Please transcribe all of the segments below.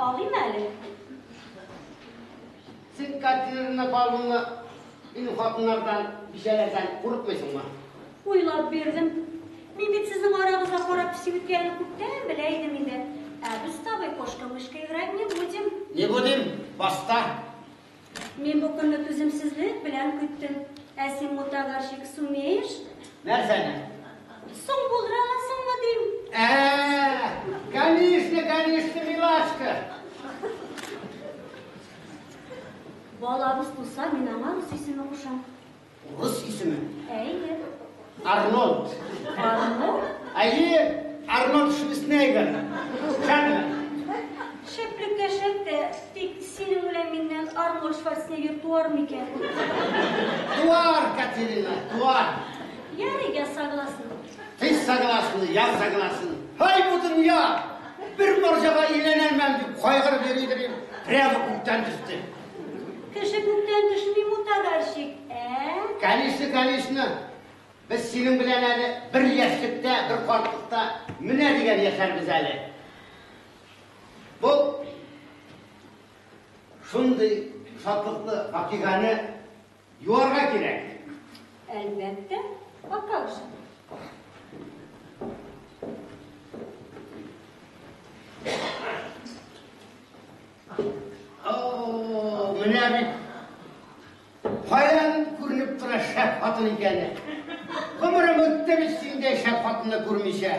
Алыйм әле. Син, Катерина Павловна, минем хатыннардан, бичәләрдән курыкмыйсыңмы? Уйлап бирдем. Мин бит сезнең арагызда кара песи үткәнен күптән белә идем инде. Ә без с тобой кошка-мышка играть не будем. Не будем, баста. Мин бу көнне түземсезлек белән көттем. Ә син, мутагарщик, сумеешь? Нәрсәне? Соң булдыра аласыңмы, дим. Ә, конечно, конечно, милашка. Балабыз туса, мин аңа рус исеме кушам. Рус исеме? Әйе. Арнольд. Арнольд? Әйе, Арнольд Шварценеггер. Шәпме? Шәплеккә шәп тә, тик синең белән миннән Арнольд Шварценеггер туар микән? Туар, Катерина, туар. Ярый, я согласна. Ты согласна, я согласен. Һай бу дөнья! Бер марҗага өйләнәлмәм дип кайгырып йөри идем, прямо күктән төште. Кеше күктән төшми, мутагарщик, ә? Конечно, конечно. Без синең белән әле бер яшьлектә, бер картлыкта менә дигән яшәрбез әле. Бу шундый шатлыклы вакыйганы юарга кирәк. Әлбәттә, а как же? О, менә бит каян күренеп тора шәп хатын икәне. Гомерем үтте бит синдәй шәп хатынны күрмичә.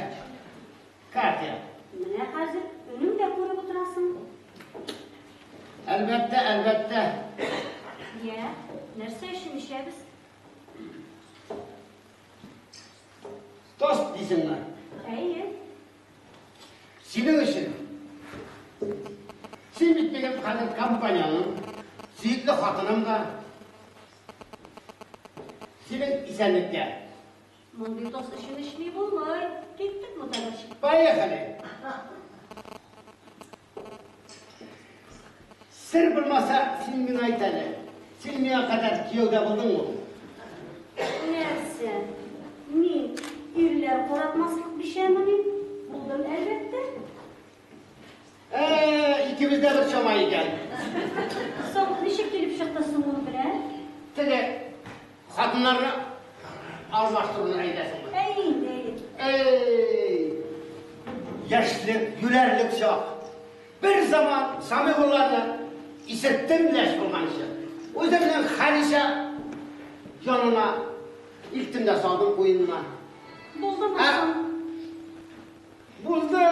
Катя. Менә хәзер өнең дә күреп утырасың. Әлбәттә, әлбәттә. Я, нәрсә өчен эчәбез? Тост дисеңме? Әйе. Синең өчен. Син бит минем хәзер компаньоным, сөекле хатыным да. Синең исәнлеккә. Мондый тост өчен эчми булмый. Киттек, мутагарщик. Поехали! Сер булмаса, син миңа әйт әле. Син миңа кадәр кияүдә булдыңмы? Нәрсә? Мин ирләр каратмаслык бичәмени? Булдым, әлбәттә. Ә, икебез дә бер чама икән. Соң, ничек килеп чыкты соң ул белән? Теге хатыннарны алмаштыруны әйтәсеңме? Әйе инде, әйе. Әй, яшьлек, юләрлек чак. Бер заман Самигулланы исерттем ләш булганчы. Үземнең Хәдичә янына илттем дә салдым куенына. Булдымы Ә? соң? Булды!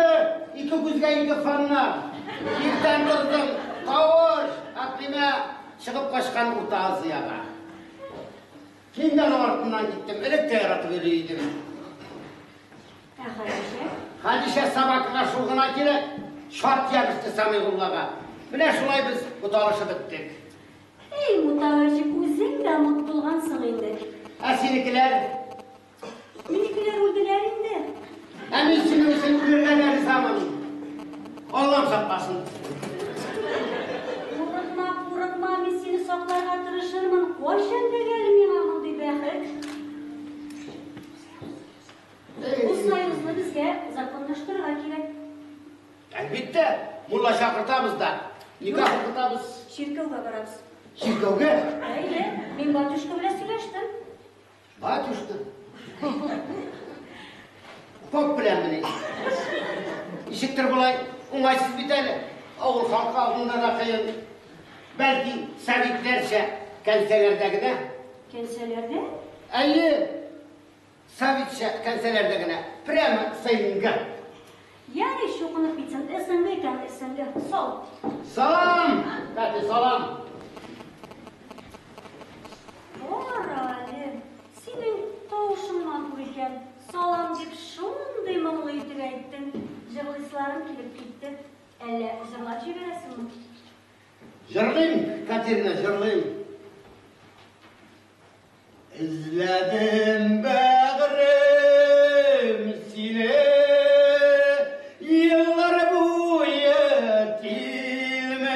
Ике күзгә ике фонарь. Иртән тордым, тавыш, Әкълимә чыгып качкан Урта Азиягә. Мин дә аның артыннан киттем, элек тә яратып йөри идем. Ә Хәдичә? Хәдичә собакага шул гына кирәк, шарт ябышты Самигуллага. Менә шулай без буталышып беттек. Эй, мутагарчик, үзең дә мут булгансың инде. Ә синекеләр? Минекеләр үлделәр инде. Ә мин синең өчен үлергә дә ризамын. Аллам сакласын. Курыкма, курыкма, мин сине сакларга тырышырмын. Кайчан төгәл миңа мондый бәхет? Бу союзны безгә законлаштырырга кирәк. Әлбәттә, мулла чакыртабыз да, никах укытабыз. Чиркәүгә барабыз. Чиркәүгә? Әйе, мин батюшка белән сөйләштем. Батюшка. Поп беләнмени? Ничектер болай уңайсыз бит әле. Авыл халкы алдында да кыен. Бәлки, советләрчә кәнсәләрдә генә. Кәнсәләрдә? Әйе, советча кәнсәләрдә генә. Прямо СНГ. Ярый, чукынып китсен, СНГ икән, СНГ. Сал. Салам, Катя, салам. Кара әле, синең тавышың матур икән. Салам дип шундый моңлы итеп әйттең. Җырлыйсыларым килеп китте. Әллә җырлап җибәрәсеңме? Җырлыйм, Катерина, җырлыйм. Эзләдем бәгърем сине, еллар буе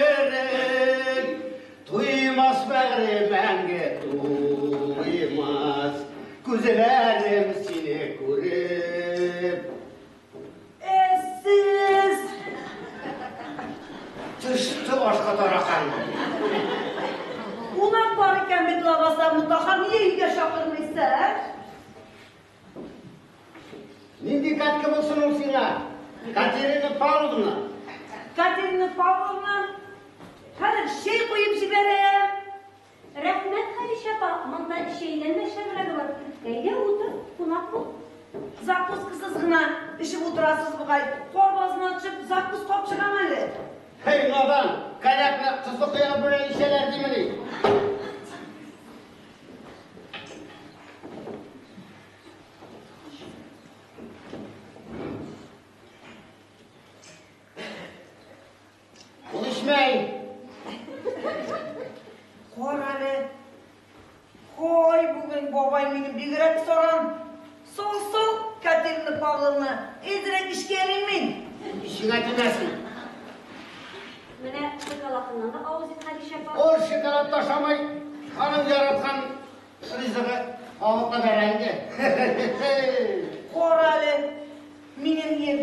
тилмереп, туймас бәгърем мәңге туймас, күзләрем сине күреп. Ә сез? Төште ашка таракан. Кунак бар икән бит лабаса, Мутаха, нигә өйгә чакырмыйсың, ә? Нинди Катька булсын ул сиңа? Катерина Павловна. Катерина Павловна, хәзер чәй куеп җибәрә. Рәхмәт, Хәдичә апа, монда чәйдән дә шәбрәге бар. Әйдә, утыр, кунак бул. Закускасыз гына эчеп утырасыз бугай. Кар базына төшеп, закус кап чыгам әле. Һей, надан, коньякны тозлы кыягы белән эчәләр димени? Ул эчмәй. Кара әле. Ой, бүген бабай минем бигрәк саран. Сол, сол, Катерина Павловна, әзрәк эчкәлим мин. Ишегә тимәсен. Менә шоколадыннан да авыз ит, Хәдичә апа. Ул шоколад ашамый, аның яраткан ризыгы кабыклы бәрәңге. Кара әле, минем ир.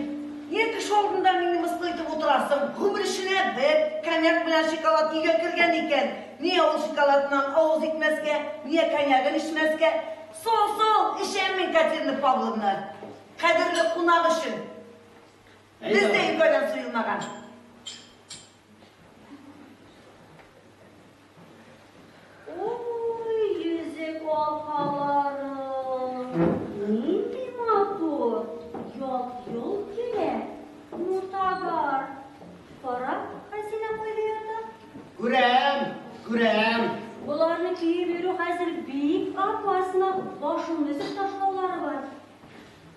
Нигә кеше алдында мине мыскыл итеп утырасың? Гомер эченә бер коньяк белән шоколад өйгә кергән икән. Нигә ул шоколадыннан авыз итмәскә, нигә коньягын эчмәскә? Сол, сол, эчәм мин, Катерина Павловна. Кадерле кунак өчен. Без дә юкадан суелмаган. Ой, йөзек алкалары. Нинди матур. Ялт-йолт килә. Мутагар. Кара, хәзинә кайда ята? Күрәм, күрәм. Боларны киеп йөрү хәзер бик опасно. Башыңны өзеп ташлаулары бар.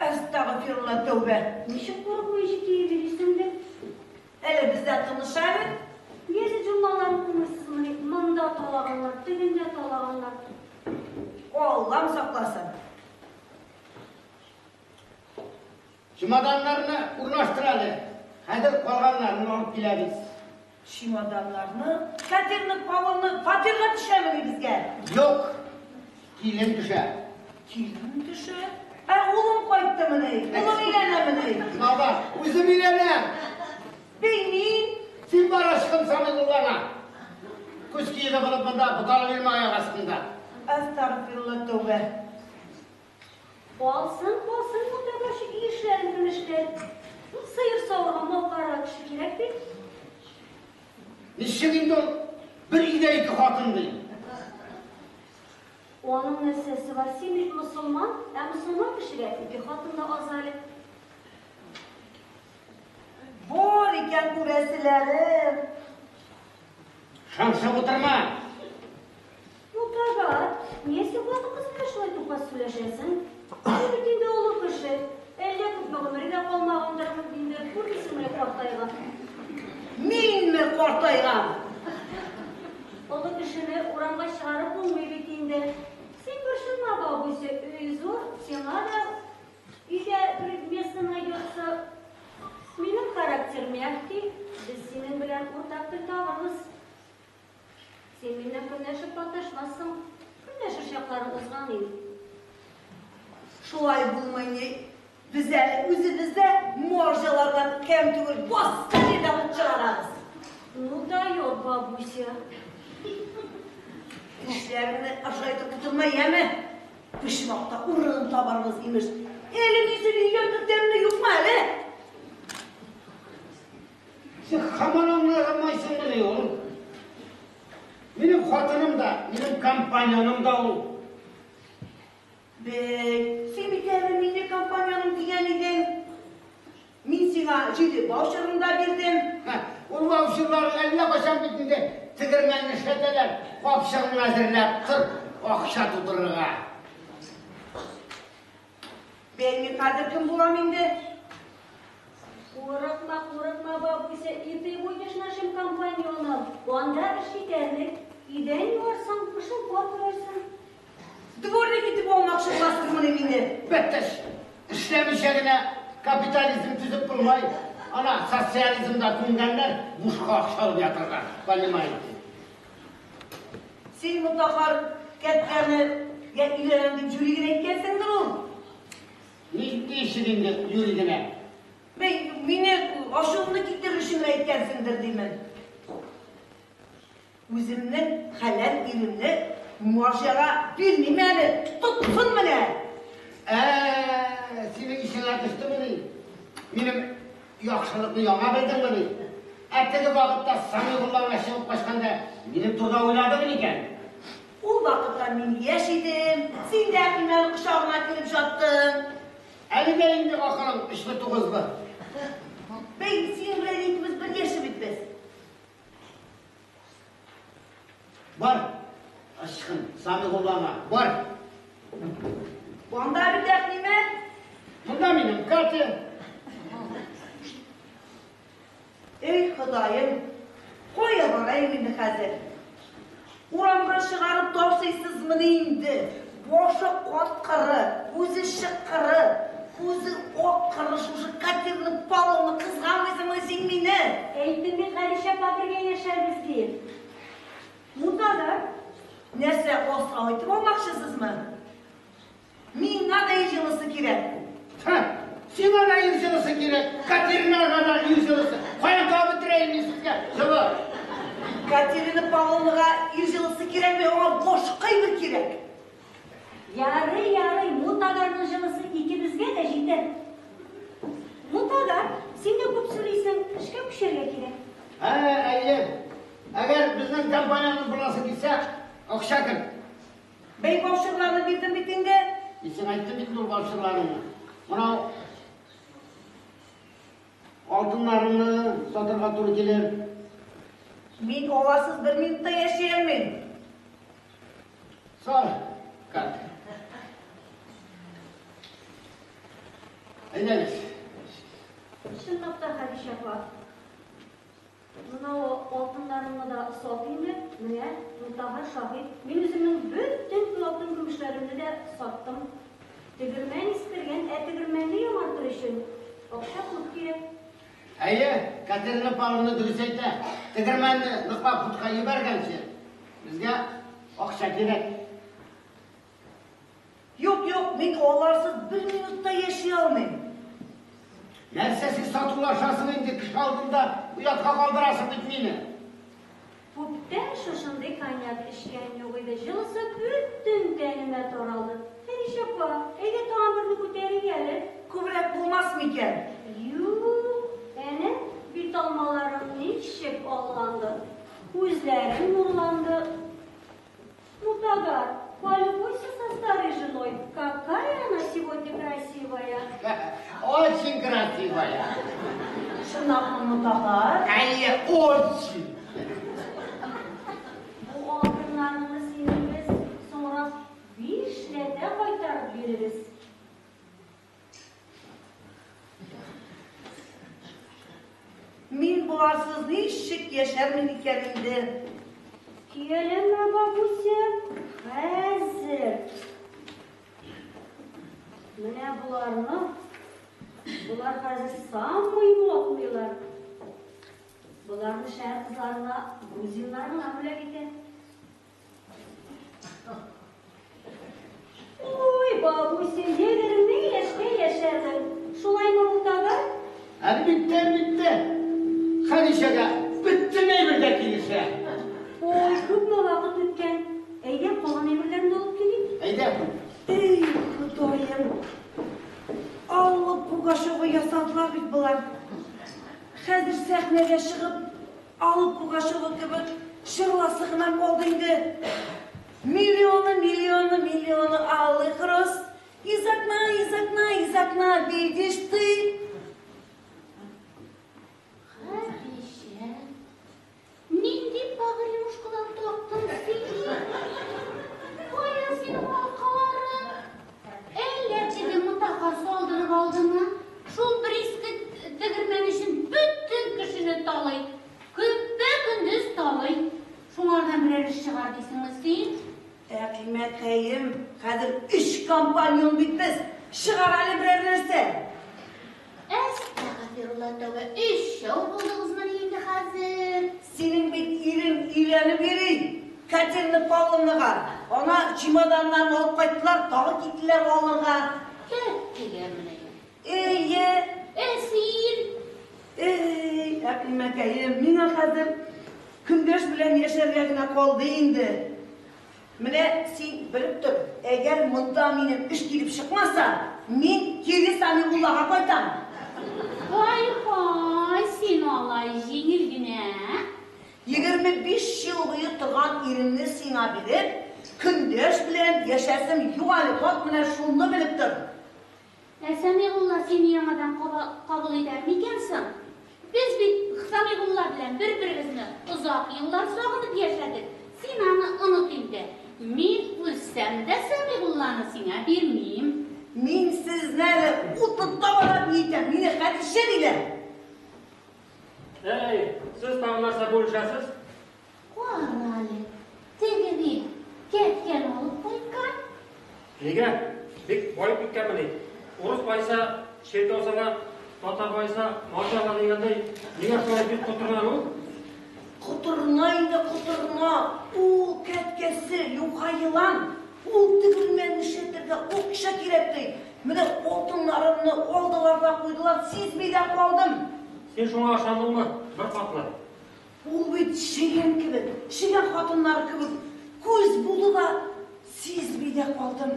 Әстәгъфирулла, тәүбә. Ничек курыкмыйча киеп йөрисең дә? Әле бездә тыныш әле. Газет журналлары укымыйсызмыни? Монда талаганнар, тегендә талаганнар. Аллам сакласын. Чемоданнарны урнаштыр әле. Хәзер калганнарын алып киләбез. Чемоданнарны, Катерина Павловна фатирга төшәмени безгә? Юк, килен төшә. Килен төшә? Ә улым кайттымыни? Улым өйләнәмени? Надан, үзем өйләнәм. Белмим. Син бар ашкын саный куллана. Күз киеге булып монда буталып йөрмә аяк астында. Әстәгъфирулла, тәүбә. Калсын, калсын Мутагар өй эшләрен көмешләр. Сыер савырга, мал карарга кеше кирәк бит. Ничек инде ул бер өйдә ике хатын ди? Аның нәрсәсе бар? Син бит мосылман, ә мосылман кешегә ике хатын да аз әле. Бар икән күрәселәрем. Шыңшып утырма. Мутагар, нигә син хатын-кыз белән шулай тупас сөйләшәсең? Син бит инде олы кеше. Әллә күпме гомере дә калмагандыр инде, күрмисеңме картайган? Минме картайган? Олы кешене урамга чыгарып булмый бит инде. Син борчылма, бабуся, өй зур, сиңа да өйдә бер место найдется. Минем характер мягкий, без синең белән уртак тел табарбыз. Син миннән көнләшеп маташмассың. Көнләшер чакларың узган инде. Шулай булмый ни? Без әле үзебез дә марҗалардан ким түгел, баскан җирдән ут чыгарабыз. Ну дает бабуся. Тешләреңне ыржайтып утырма, яме? Почмакта урын табарбыз, имеш. Әле мин сине өйгә кертәмме, юкмы әле? Син һаман аңлый алмыйсыңмыни ул? Минем хатыным да, минем компаньоным да ул. Бәй, син бит әле мине компаньоным дигән идең. Мин сиңа 7 ваучерын да бирдем. Ул ваучерлар әллә кайчан бит инде тегермәнне эшләтәләр. Капчыгыңны әзерләп тор, акча тутырырга. Бәй, мин хәзер кем булам инде? Курыкма, курыкма, бабуся, и ты будешь нашим компаньоном. Анда эш җитәрлек. Идән юарсың, кышын кар көрәрсең. Дворник итеп алмакчы буласызмыни мине? Беттеш. Эшләмичә генә капитализм төзеп булмый. Ана социализмда күнгәннәр бушка акча алып ятырга, понимаете? Син Мутахар Кәткәне я өйләнәм дип юри генә әйткәнсеңдер ул. Ни өчен инде юри генә? Бәй, мине ачуымны китерер өчен генә әйткәнсеңдер димен. Үземнең хәләл иремне марҗага бирмим әле, тотсын менә! Ә, синең исеңә төштемени? Минем яхшылыкны яңа белдеңмени? Ә теге вакытта Сәмигуллаңа чыгып качканда минем турыда уйладың микән? Ул вакытта мин яшь идем, син дә Әхимәнең кочагына килеп жаттың. Әле дә инде акылың өчле-тугызлы. Бәй, синең белән икебез бер яшьле бит без. Бар, ычкын, Сәмигуллаңа, бар. Анда бит Әхимә. Монда минем Катя. Эй, Ходаем, кая барайым инде хәзер? Урамга чыгарып ташлыйсызмыни инде? Башы каткыры, күзе чыккыры, күзе аккыры, шушы Катерина Павловна, кызганмыйсыңмы син мине? Әйттем бит, Хәдичә апа, бергә яшәрбез дип. Мутагар. Нәрсә, асрау итеп алмакчысызмы? Миңа да ир җылысы кирәк. Ха, сиңа да ир җылысы кирәк, Катеринага да ир җылысы. Каян табып бетерәем мин сезгә җылы? Катерина Павловнага ир җылысы кирәкми, аңа башка әйбер кирәк. Ярый, ярый, Мутагарның җылысы икебезгә дә җитәр. Мутагар, син дә күп сөйлисең, эшкә күчәргә кирәк. Ә, әйе. Әгәр безнең компанияне борасы килсә, акча керт. Бәй, ваучерларны бирдем бит инде. Мин сиңа әйттем бит инде ул ваучерларыңны. Мынау алтыннарыңны сатырга туры килер. Мин аларсыз бер минут та яши алмыйм. Сал, карта. Әйдәгез. Чынлап та, Хәдичә апа, Монау алтыннарымны да сат инде, менә, Мутагар шаһит, мин үземнең бөтен алтын-көмешләремне дә саттым. Тегермән искергән, ә тегермәнне яңартыр өчен акча күп кирәк. Әйе, Катерина Павловна дөрес әйтә. Тегермәнне ныклап хутка җибәргәнче, безгә акча кирәк. Юк, юк, мин аларсыз бер минут та яши алмыйм. Нәрсә син сатулашасың инде, кеше алдында оятка калдырасың бит мине. Күптән шушындый коньяк эчкән юк иде, җылысы бөтен тәнемә таралды. Хәдичә апа, әйдә тагын берне күтәрик әле. Күбрәк булмас микән? Юк, әнә бит алмаларым ничек алланды, күзләрем нурланды. Мутагар, полюбуйся со старой женой, какая она сегодня красивая. Очень красивая. Чынлапмы, Мутагар? Әйе, очень. Бу алтыннарыңны синең без соңрак бишләтә кайтарып бирербез. Мин боларсыз ничек яшәрмен икән инде? Көяләнмә, бабуся, хәзер. Менә боларны, болар хәзер самый модныйлар. Боларны шәһәр кызларына грузиннар гына бүләк итә. Ой, бабуся, 20 яшькә яшәрдең. Шулаймы, Мутагар? Әлбиттә, әлбиттә. Хәдичәгә бөтен әйбер дә килешә. Ой, күпме вакыт үткән. Әйдә, калган әйберләрне дә алып килик. Әйдә. Эй, Ходаем! Алла Пугачева ясадылар бит болар. Хәзер сәхнәгә чыгып, Алла Пугачева кебек җырласы гына калды инде. Миллионы, миллионы, миллионы алых роз. Из окна, из окна, из окна видишь ты. Хәдичә, нинди погремушкалар таптың син? Кая синең алкаларың? Әллә теге Мутагар салдырып алдымы? Шул бер иске тегермән өчен бөтен кешене талый. Көпә-көндез талый. Шуңардан берәр эш чыгар дисеңме син? Әкълимәкәем, хәзер өч компаньон бит без. Чыгар әле берәр нәрсә. Әстәгъфирулла, тәүбә, өчәү булдыгызмыни инде хәзер? Синең бит ирең өйләнеп йөри. Катерина Павловнага. Ана чемоданнарын алып кайттылар, тагы киттеләр алырга. Киттеләрмени? Әйе. Ә син? Эй, Әкълимәкәем, миңа хәзер Көндәш белән яшәргә генә калды инде. Менә син белеп тор, әгәр монда минем эш килеп чыкмаса, мин кире Сәмигуллага кайтам. Ай-һай, син алай җиңел генә. 25 ел буе торган иремне сиңа биреп, көндәш белән яшәсем юк әле, хат менә шуны белеп тор. Ә Сәмигулла сине яңадан кабул итәр микән соң? Без бит Сәмигулла белән бер-беребезне озак еллар сагынып яшәдек. Син аны оныт инде. Мин үлсәм дә Сәмигулланы сиңа бирмим. Мин сезне әле утын табарак итәм, мине Хәдичә диләр. Әй, сез тагын нәрсә бүлешәсез? Кара әле, теге бит кәткән алып кайткан. Нигә? Бик баеп киткәнмени? Урыс байса, чиркәү сала, татар байса, марҗа ала дигәндәй, нигә шулай бик котырына ул? Котырына инде, котырына. Ул кәткәсе, юха елан. Ул тегермән эшләтергә акча кирәк ди. Менә алтыннарымны алдылар да куйдылар, сизми дә калдым. Син шуңа ышандыңмы? Бер катлы. Ул бит чегән кебек, чегән хатыннары кебек күз булды да сизми дә калдым.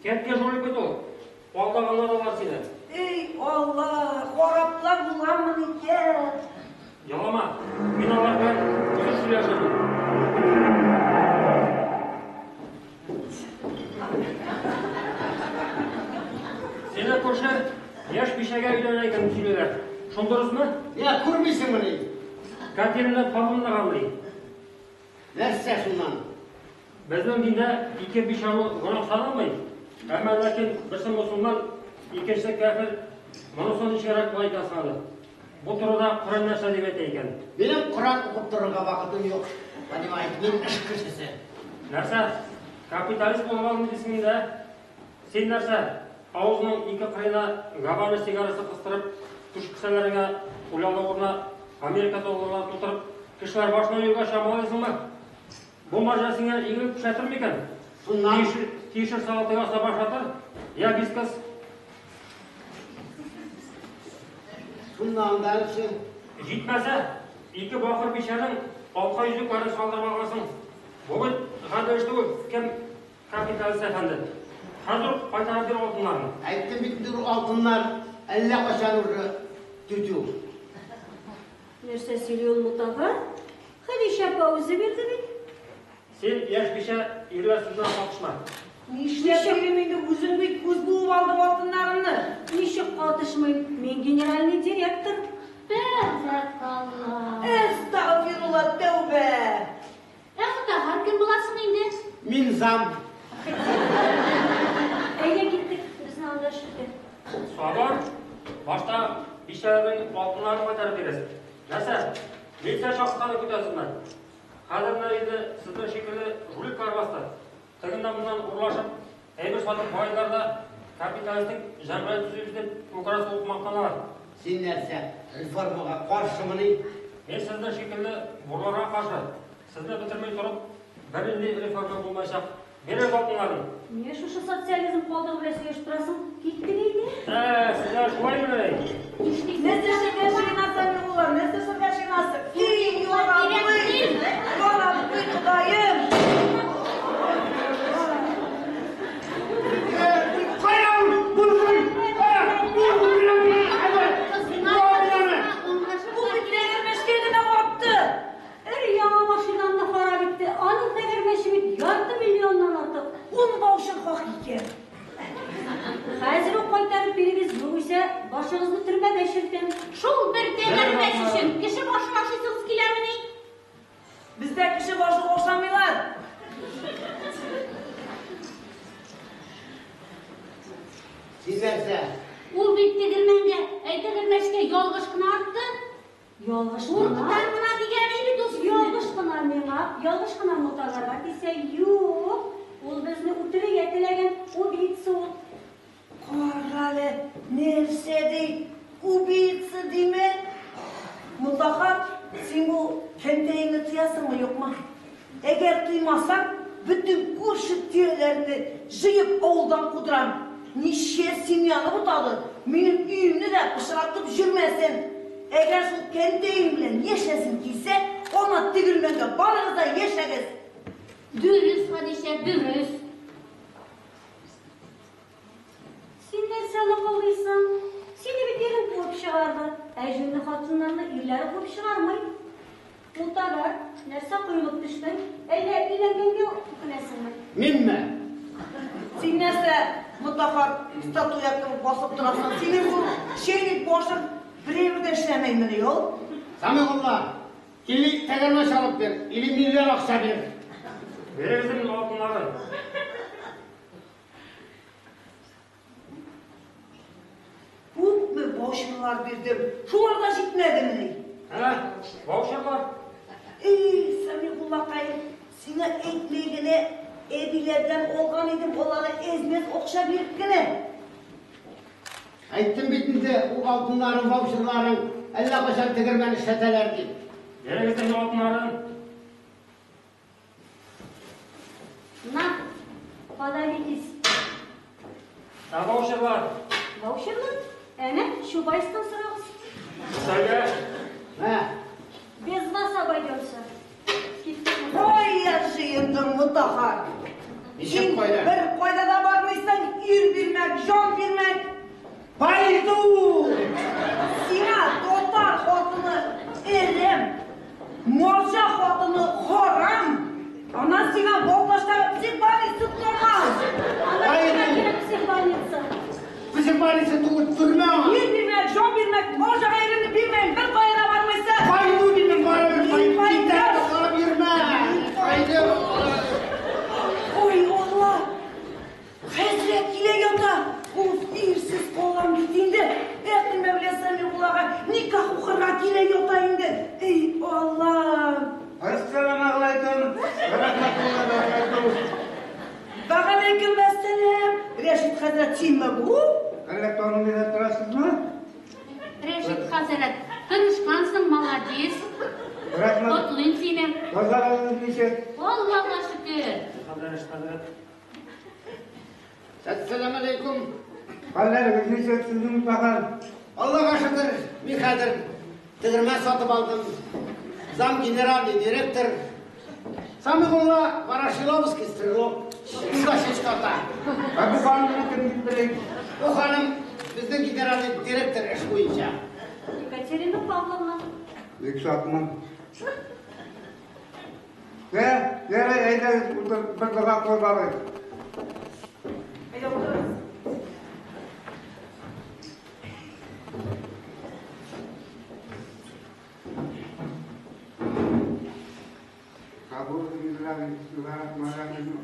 Кәткә жулик бит ул. Алдаганнар алар сине. Эй, Алла, хараплар буламын икән. Ялама, мин алар белән үзем сөйләшермен. Сине күрше яшь бичәгә өйләнә икән дип сөйлиләр. Шул дөресме? Я, күрмисеңмени? Катерина Павловнага ни? Нәрсә шуннан? Безнең диндә ике биш алу гөнаһ саналмый. Әмма ләкин берсе мусульман, икенчесе кяфер. Монысы ничегрәк була икән соң әле? Бу турыда Коръән нәрсә дип әйтә икән? Минем Коръән укып торырга вакытым юк. Понимаете, мин эш кешесе. Нәрсә? Капиталист булып алдым дисең инде, ә? Син нәрсә, авызның ике кырыена Гавана сигарасы кыстырып, түш кесәләреңә кулъяулык урынына Америка долларлары тутырып, кешеләр башына йөргә чамалыйсыңмы? Бу марҗа сиңа игелек күрсәтер микән? Шуннан? Кишер салаты ясап ашатыр, я вискас. Шуннан дальше. Җитмәсә, ике бакыр бичәнең алка йөзекләрен салдырып алгансың. Бу бит гадел эш түгел, кем капиталист әфәнде. Хәзер үк кайтарып бир алтыннарны. Әйттем бит инде ул алтыннар әллә кайчан уже тютю. Нәрсә сөйли ул Мутага? Хәдичә апа үзе бирде бит. Син, яшь бичә, ирләр сүзенә катышма. Нишләп йөрим инде, үзем бит күз буып алдым алтыннарымны. Ничек катышмыйм? Мин генеральный директор. Бәрәкалла. Әстәгъфирулла, тәүбә. Ә Мутагар кем була соң инде? Мин зам. Әйдә киттек, безне анда эш көтә. Сабыр, башта бичәләрнең алтыннарын кайтарып бирәсең. Нәрсә, милиция чакыртканны көтәсезме? Хәзер менә инде сезнең шикелле жуликлар басты. Тегеннән-моннан урлашып, әйбер сатып байлар да капиталистик җәмгыять төзибез дип күкрәк сугып мактаналар. Син нәрсә, реформага каршымыни? Мин сезнең шикелле бурларга каршы. Сезне бетерми торып, бернинди реформа булмаячак. Бирегез алтыннарны. Нигә шушы социализм калдыгы белән сөйләшеп торасың? Киттек инде. Ә, сезләр шулаймыни? Нәрсә эшләргә җыенасың, Миңулла? Нәрсә эшләргә җыенасың? И, я Рабби! Я Рабби, Ходаем! Кая ул? Булмый! Кая? Булмый! Бу бит тәгәрмәчкә генә ватты. Өр-яңа машинамны харап итте. Аның тәгәрмәче бит ярты миллионнан артык. Ун баушың хак икән. Хәзер үк кайтарып бирегез, югыйсә башыгызны төрмәдә чертәм. Шул бер тәгәрмәч өчен кеше башын ашыйсыгыз киләмени? Бездә кеше башы ашамыйлар. Син нәрсә? Ул бит тегермәнгә, әй тәгәрмәчкә ялгыш кына артты. Ялгыш кына. Куркытам гына дигән иде дус. Ялгыш кына миңа, ялгыш кына Мутагарга тисә, юк. Ул безне үтерергә теләгән убийца ул. Карале, нәрсә ди? Убийца диме? Мутахар, син бу кәнтәеңне тыясыңмы, юкмы? Әгәр тыймасаң, бөтен күрше тирәләрне җыеп авылдан кудырам. Ничә семьяны бутады, минем өемне дә пычратып йөрмәсен. Әгәр шул кәнтәең белән яшәсең килсә, аны Тегермәнгә барыгыз да яшәгез! Дөрес, Хәдичә, дөрес. Син нәрсә лыкылдыйсың? Сине бит ирең куып чыгарды. Ә җүнле хатыннарны ирләре куып чыгармый. Мутабар, нәрсә коелып төштең? Әллә өйләнгәнгә үкенәсеңме? Минме? Син нәрсә, Мотаһар, статуя кебек басып торасың? Синең бу чәйнек башың берәү дә эшләмәймени ул? Сәмигулла, или тәгәрмәч алып бир, или миллион акча бир. Бирегез инде алтыннарын. Күпме ваучерлар бирдем, шулар да җитмәдемени? Ә, ваучерлар? Эй, Сәмигуллакай, сиңа әйтми генә әбиләрдән алган идем, алары әз-мәз акча биреп кенә. Әйттем бит инде, ул алтыннарың, ваучерларың әллә кайчан тегермән эшләтәләр дип. Бирегез инде алтыннарын. На, подавитесь. Ә ваучерлар? Ваучерлар? Әнә, Чубайстан сорагыз. Сәгә. Мә. Без вас обойдемся. Киттек. Кая җыендың, Мотаһар? Ничек Син кайда? бер кайда да бармыйсың, ир бирмәк, җан бирмәк. Пойду! Сиңа татар хатыны эрем, марҗа хатыны харам. Аннан сиңа Балтачтагы психбольница тормас. Ана Пойду. кирәк психбольница. Психбольница түгел, төрмә аңа. Ир бирмәк, җан бирмәк, марҗага иреңне бирмәм, бер кая да бармыйсың. Пойду димем, барыбер Мин пойду. пойду. Китәм, карап йөрмә. Пойду. Ой, Алла! Хәзрәт килә ята. Уф, ирсез калам бит инде. Әхтимә белән Сәмигуллага никах укырга килә ята инде. Эй, Алла! Әссәламегаләйкем вә рәхмәтуллаһи вә бәрәкәтүһ. Вәгаләйкем әссәлам. Рәшит хәзрәт синме бу? Әллә танымый да торасызмы? Рәшит хәзрәт, тырышкансың, молодец. Рәхмәт. Котлыйм сине. Базарыгыз ничек? Аллага шөкер. Хәзрәт, хәзрәт. Әссәламегаләйкүм. Хәлләрегез ничек сезнең Мутахар? Аллага шөкер, мин хәзер тегермән сатып алдым. Зам генеральный директор. Самигулла Ворошиловский стрелок. Ул да чәчкә ата. Ә бу ханымны кем дип белик? Бу ханым безнең генеральный директор эш буенча. Екатерина Павловна. Бик шатмын. Ә, ярый, әйдәгез, утыр, бер дога кылып алыйк. Әйдә утырыгыз. Кабул итегез, бисмиллаһир-рахманир-рахим.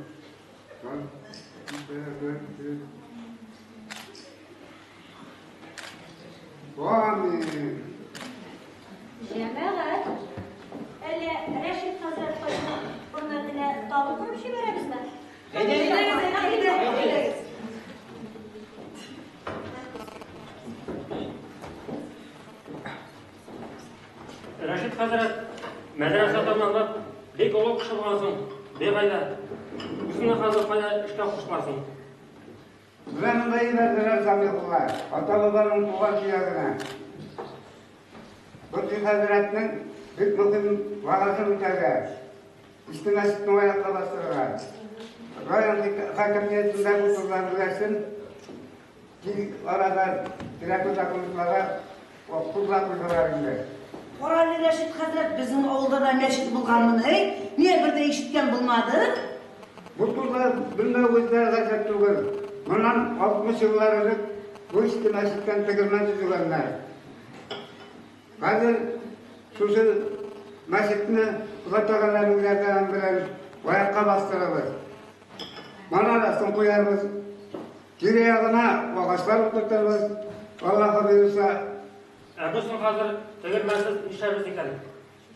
Амин. Җәмәгать, әллә Рәшит хәзрәт кайту хөрмәтенә табын корып җибәрәбезме? Әйдә, Әйдәгез, әйдә, әйдәгез. Рәшит хәзрәт, мәдрәсә тәмамлап, бик олы кеше булгансың, бигайбә. Үзеңне хәзер кайда эшкә кушмассың? Менә монда җибәрделәр Сәмигулла, ата-бабаның туган төягенә. Лотфи хәзрәтнең бик мөһим вәгазен үтәргә, иске мәчетне аякка бастырырга. Район хакимиятендә бу турыда белгәчен, тиз арада кирәкле документларга кулга куйдылар инде. Кара әле, Рәшит хәзрәт, безнең авылда да мәчет булганмыни? Нигә бер дә ишеткән булмадык? Бу турыда белмәвегез дә гаҗәп түгел. Моннан 60 еллар элек бу иске мәчеттән тегермән төзегәннәр. Хәзер шушы мәчетне Ходай Тәгаләнең ярдәме белән аякка бастырабыз. Манарасын куярбыз. Тирә-ягына агачлар утыртырбыз. Аллаһы боерса. Ә без соң хәзер тегермәнсез нишләрбез икән?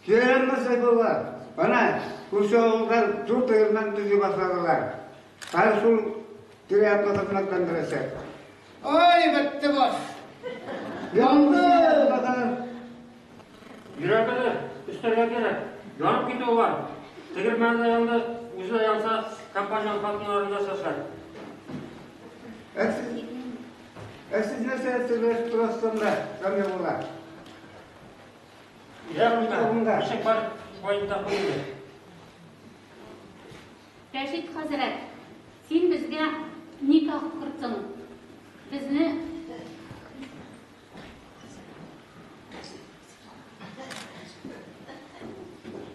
Сөйләнмә, Сәйфулла. Әнә, күрше авылда зур тегермән төзи башладылар. Хәзер шул тирә-якны хезмәтләндерәчәк. Ой, бетте баш. Янды! Йөрәгедер, өстәргә кирәк. Янып китүе бар. Тегермәне дә янды, үзе дә янса, компания хатыннарын да шашар. Ә сез, ә сез нәрсә сөйләшеп торасыз анда, Сәмигулла? Ничек бар? шулай итә куй инде. Рәшит хәзрәт, син безгә никах укырттың. Безне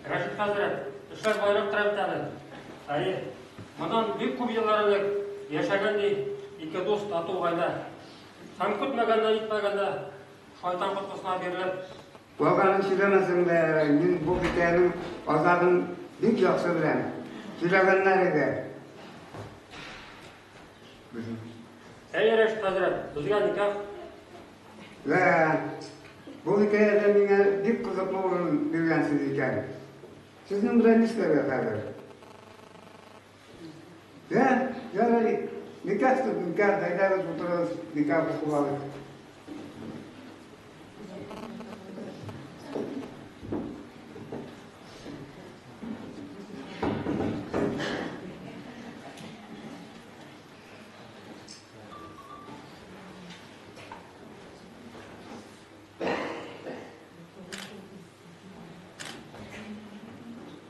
Рәшит хәзрәт, эшләр болайрак тора бит әле. Әйе, моннан бик күп еллар элек яшәгән ди ике дус тату гаилә. Һәм көтмәгәндә, нитмәгәндә шайтан коткысына бирелеп, Калганын сөйләмәсәң дә ярый, мин бу хикәянең азагын бик яхшы беләм. Сөйләгәннәр иде. Әйе, Рәшит хәзрәт, безгә никах. Вә бу хикәядә миңа бик кызыклы урын биргәнсез икән. Сезнең белән нишләргә хәзер? Йә, ярый, никах дип никах, әйдәгез утырыгыз, никах укып алыйк.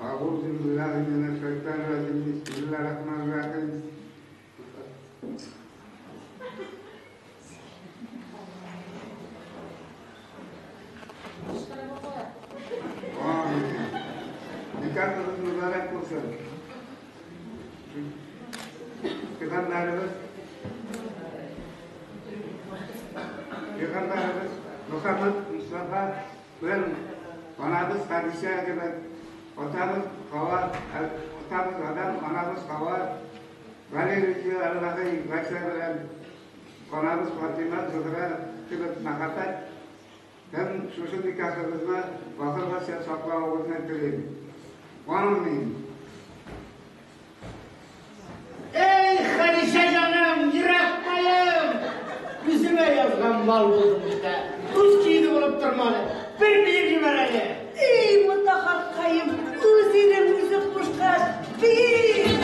Әгъузу биллаһи минәш шайтанир раҗим. Бисмиллаһир рахманир рахим. Никахыгыз мөбарәк булсын. Пәйгамбәребез Пәйгамбәребез Мөхәммәд Мустафа белән анабыз Хәдичә кебек, атабыз Хава, атабыз Адам, анабыз Хава, Гали Аллаһы Гайсә белән анабыз Фатима Зөһрә кебек мәхәббәт һәм шушы никахыгызны ахыргача саклавыгызны телим. Амин. Эй, Хәдичә җаным, йөрәккәем! Үземә язган мал булдым бит, ә. Үз киеде булып тормады. Бер биеп җибәр әле. Эй, Мутахаркаем, үз ирем үзе кушкач, бии!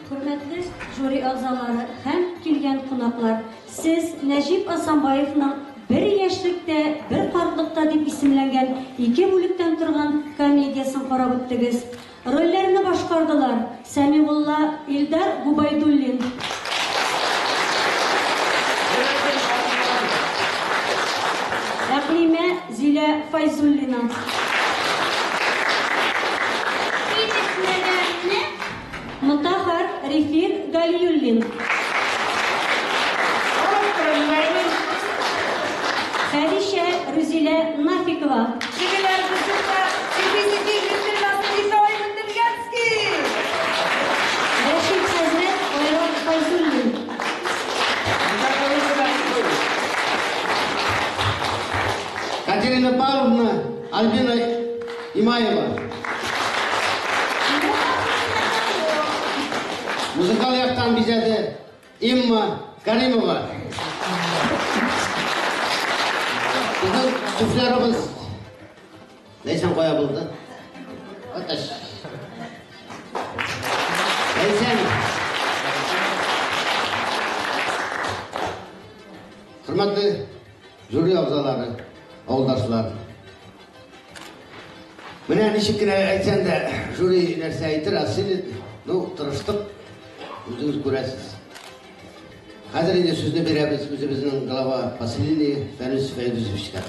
Хөрмәтле жюри әгъзалары һәм килгән кунаклар, сез Нәҗип Асанбаевның Бер яшьлектә, бер картлыкта дип исемләнгән ике бүлектән торган комедиясен карап үттегез. Рольләрне башкардылар Сәмигулла Илдар Губайдуллин, Әкълимә Зилә Фәйзуллина. Килешмәгәнне Мотаһар Рефир Галиуллин. Хәдичә Рүзилә Нафикова. Тегеләр бусында телевидение йөртелмәсен Николай Мендельянский! Рәшит хәзрәт Айрат Фәйзуллин. Катерина Павловна, Альбина Имаева. Музыкаль яктан бизәде Имма Каримова. Безнең суфлерыбыз Ләйсән кая булды? Аташ. Ләйсән. Хөрмәтле жюри әгъзалары, авылдашлар. Менә ничек кенә әйтсәң дә, жюри нәрсә әйтер, ә син, ну, тырыштык, үзегез күрәсез. Хәзер инде сүзне бирәбез үзебезнең глава поселения Фәнүс Фәйрүзовичка.